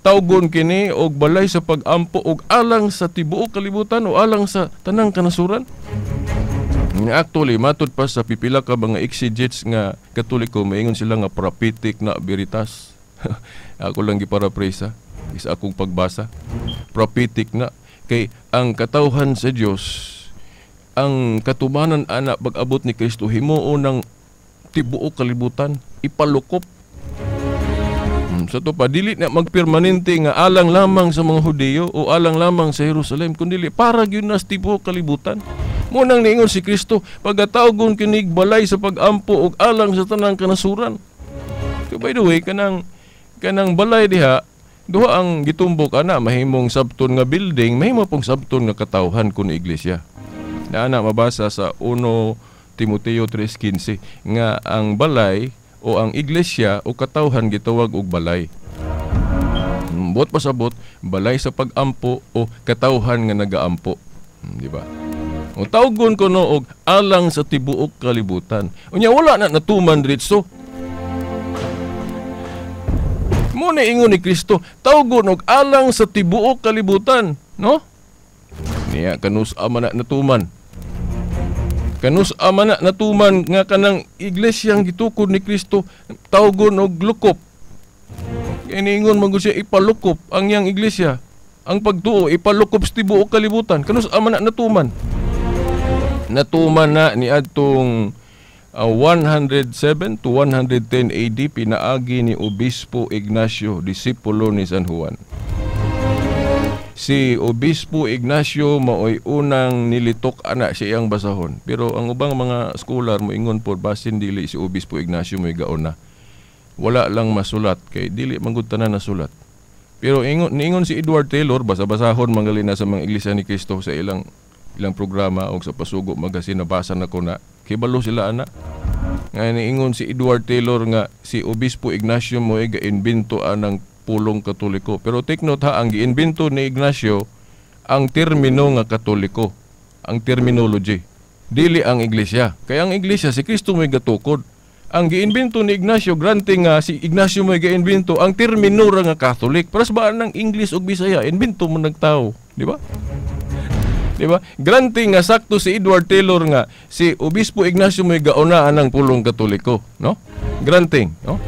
tawgon kini og balay sa pagampo og alang sa tibuok kalibutan o alang sa tanang kanasuran. Actually, matud pa sa pipila ka mga exegetes nga Katoliko, maingon sila nga prophetic na veritas. Ako lang giparaphrase sa akong pagbasa. Prophetic na kay ang katawhan sa Dios, ang katumanan ana pag-abot ni Kristo, himuon ng tibuok kalibutan, ipalukop. Sa to pa, dili na magpermanente nga alang lamang sa mga Hudiyo o alang lamang sa Jerusalem, kundi para gyud na sa tibuok kalibutan. Munang niingon si Kristo, pagkatawgon kinig balay sa pag-ampo og alang sa tanang kanasuran. So by the way, kanang kanang balay diha, duha ang gitumbok ana, mahimong sabton nga building, mahimo pong sabton nga katawhan kun iglesia. Na ana mabasa sa 1 Timoteo 3:15 nga ang balay o ang iglesia o katawhan gitawag og balay. Buot pasabot, balay sa pag-ampo o katawhan nga nagaampo. Di ba? O tawgon ko no og alang sa tibuok kalibutan. Unya wala na natuman diretso. Mo na ingon ni Kristo, tawgon og alang sa tibuok kalibutan, no? Niya kanus ama na natuman. Kanus ama na natuman nga kanang iglesyang gitukod ni Kristo tawgon og lukop. Kay niingon man gud siya ipalukop ang iyang iglesia. Ang pagtuo ipalukop sa tibuok kalibutan. Kanus ama na natuman. Natuman na ni adtong 107 to 110 AD pinaagi ni Obispo Ignacio, disipulo ni San Juan. Si Obispo Ignacio maoy unang nilitok ana sa iyang basahon. Pero ang ubang mga scholar moingon pod basin dili si Obispo Ignacio mo'y gauna. Wala lang masulat kay dili man gud tanan nasulat. Pero ingon niingon si Edward Taylor, basa-basahon mangali na sa mga Iglesia ni Cristo sa ilang ilang programa o sa Pasugo Magazine, nabasa na ko na kibalo sila ana. Nga niingon si Edward Taylor nga si Obispo Ignacio mo'y ga-imbento anang pulong Katoliko. Pero take note ha, ang giimbento ni Ignacio ang termino nga Katoliko, ang terminology. Dili ang iglesia. Kaya ang iglesia si Kristo mo'y gatukod. Ang giimbento ni Ignacio, granting nga si Ignacio mo'y giimbento ang termino ra nga Catholic. Paras ba ng English ug Bisaya, imbento mo nagtao, di ba? Di ba? Granting nga sakto si Edward Taylor nga si Obispo Ignacio mo'y gauna anang pulong Katoliko, no? Granting, no?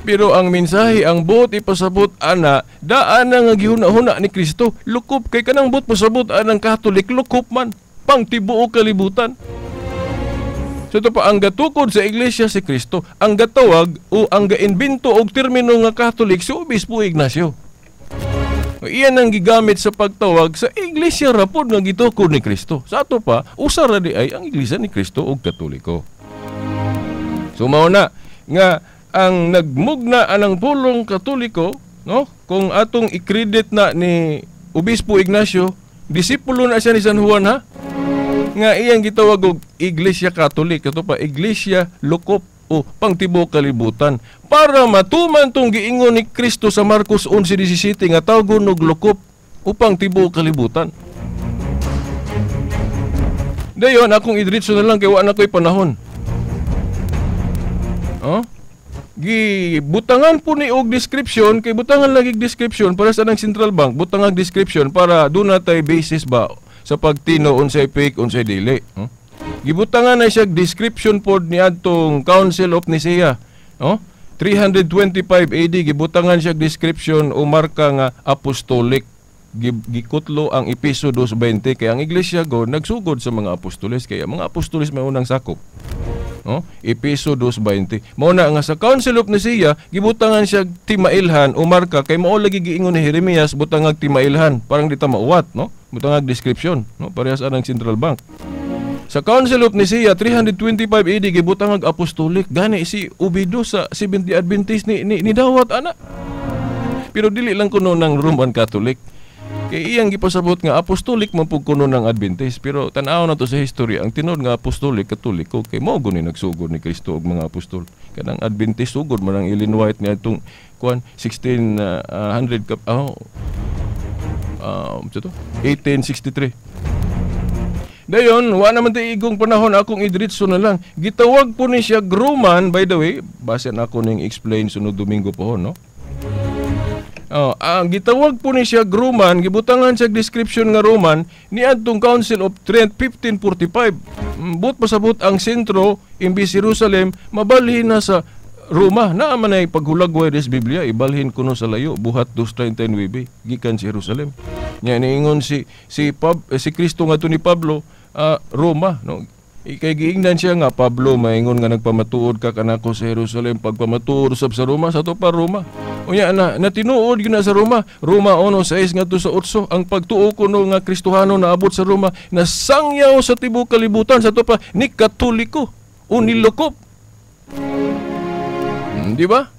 Pero ang mensahe, ang buot ipasabot ana, daan na nga gihuna-huna ni Kristo, lukop kay kanang buot pasabot anang Catholic, lukop man pang tibuok kalibutan. So ito pa, ang gatukod sa iglesia si Kristo, ang gatawag o ang gainbento og termino nga Catholic si Obispo Ignacio. Iyan ang gigamit sa pagtawag sa iglesia rapod nga gitukod ni Kristo. Sa ato pa, usa ra di ay ang iglesia ni Kristo og Katoliko. So mao na nga ang nagmugna anang pulong Katoliko, no? Kung atong i-credit na ni Obispo Ignacio, disipulo na siya ni San Juan ha. Nga iyang gitawag og Iglesia Catholic, ito pa Iglesia Lukop o pangtibuok kalibutan, para matuman tong giingon ni Kristo sa Marcos 11:17 nga tawgon og lukop upang tibuok kalibutan. Dayon akong idritso na lang kay wa na koy panahon. Oh? Gibutangan po ni og description, kay butangan lagi description para sa nang Central Bank, butangan description para doon na tay basis ba sa pagtino unsay fake unsay dili. Gibutangan na siya description pod ni adtong Council of Nicaea, no? 325 AD gibutangan siya description o marka nga apostolic. Gikutlo ang Episo 2:20 kay ang iglesia go nagsugod sa mga apostoles, kay ang mga apostoles may unang sakop. No? Episo 2:20. Mao na nga sa Council of Nicaea gibutangan siya timailhan o marka kay mao lagi giingon ni Jeremias butangag timailhan, parang di ta mauwat, no? Butangag description, no? Parehas anang Central Bank. Sa Council of Nicaea 325 AD gibutangag apostolic, gani si Obido sa Seventh-day Adventist ni dawat ana. Pero dili lang kuno ng Roman Catholic. Kay iyang gipasabot nga apostolic man pud kuno ng Adventist, pero tan-aw na to sa history ang tinuod nga apostolic Katoliko kay mao guni nagsugod ni Kristo og mga apostol. Kanang Adventist sugod man ang Ellen White ni adtong kuan 1600 kap to 1863. Dayon, wa naman tay igong panahon akong idritso na lang. Gitawag po ni siya Roman, by the way, basin ako ning explain sunod Domingo po, no? Oh, ang gitawag po ni siya Roman, gibutangan siya description nga Roman niadtong Council of Trent 1545. But pasabot ang sentro imbis Jerusalem mabalhin na sa Roma. Naa man ay paghulagway des Biblia, ibalhin kuno sa layo buhat 239 gikan sa Jerusalem. Nya niingon si si si Kristo ngadto ni Pablo, Roma, no. Kay giingnan siya nga Pablo maingon nga nagpamatuod ka kanako sa Jerusalem, pagpamatuod usab sa Roma, sa ato pa Roma. Unya na natinuod gyud na sa Roma. Roma 1:6 ngadto sa 8, ang pagtuo kuno nga Kristohano naabot sa Roma, nasangyaw sa tibuok kalibutan, sa ato pa ni Katoliko o nilokop. Di ba?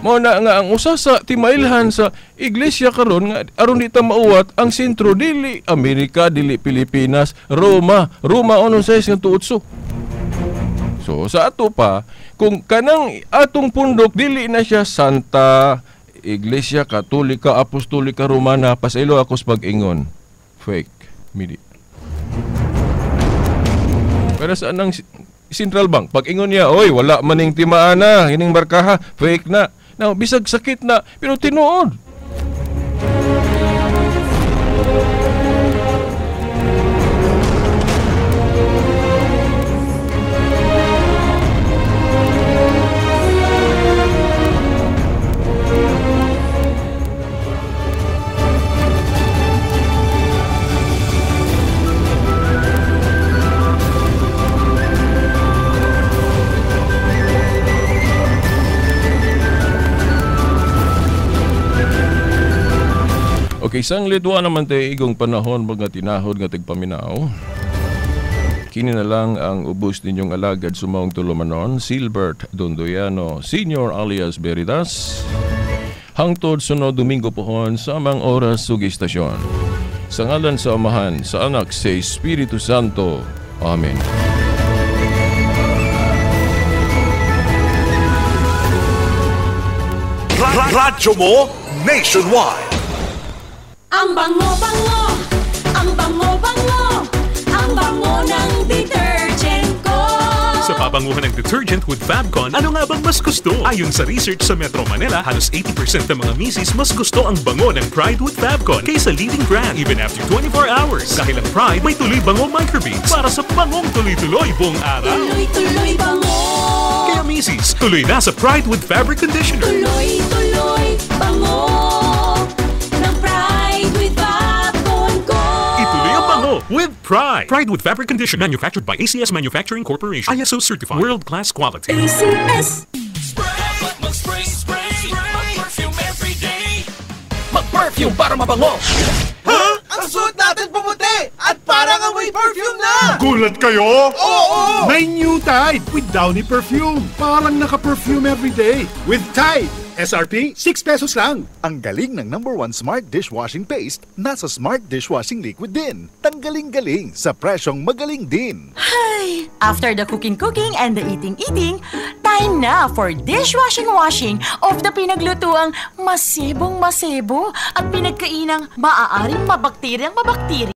Mao na nga ang usa sa timailhan sa iglesia karon nga aron di ta mauwat ang sentro dili Amerika, dili Pilipinas, Roma. Roma 1:6 ngadto 8. So sa ato pa, kung kanang atong pundok dili na siya Santa Iglesia Katolika Apostolika Romana, pasaylo ako sa pag-ingon. Fake midi. Pero sa anang Central Bank, pag-ingon niya, oy, wala maning timaan na, hining barkaha, fake na. Now, bisag sakit na, pero tinuod. Okay, isang lidwa naman tayo igong panahon mga tinahod nga tigpaminaw. Kini na lang ang ubos ninyong alagad sumaong tulumanon, Silbert Dondoyano Senior alias Veritas. Hangtod sunod Domingo pohon sa amang oras ug istasyon. Sa ngalan sa Amahan, sa Anak, sa Espiritu Santo. Amen. Radyo mo nationwide. Ang bango-bango, ang bango-bango, ang bango ng detergent ko. Sa pabanguhan ng detergent with Fabcon, ano nga bang mas gusto? Ayon sa research sa Metro Manila, halos 80% ng mga misis mas gusto ang bango ng Pride with Fabcon kaysa leading brand even after 24 hours. Dahil ang Pride may tuloy bango microbeads para sa bangong tuloy-tuloy buong araw. Tuloy-tuloy bango. Kaya misis, tuloy na sa Pride with Fabric Conditioner. Tuloy-tuloy bango. With Pride. Pride with Fabric Conditioner. Manufactured by ACS Manufacturing Corporation. ISO certified. World-class quality. ACS. Spray! Mag-spray! Spray! Mag-perfume every day! Mag-perfume para mabango! Huh? Ang suot natin pumuti! At parang amoy perfume na! Gulat kayo? Oo! May new Tide with Downy Perfume. Parang naka-perfume every day. With Tide. SRP, 6 pesos lang. Ang galing ng #1 smart dishwashing paste, nasa smart dishwashing liquid din. Tanggaling-galing sa presyong magaling din. Ay, after the cooking-cooking and the eating-eating, time na for dishwashing-washing of the pinaglutuang masebong-masebo at pinagkainang maaaring mabakteryang mabakterya.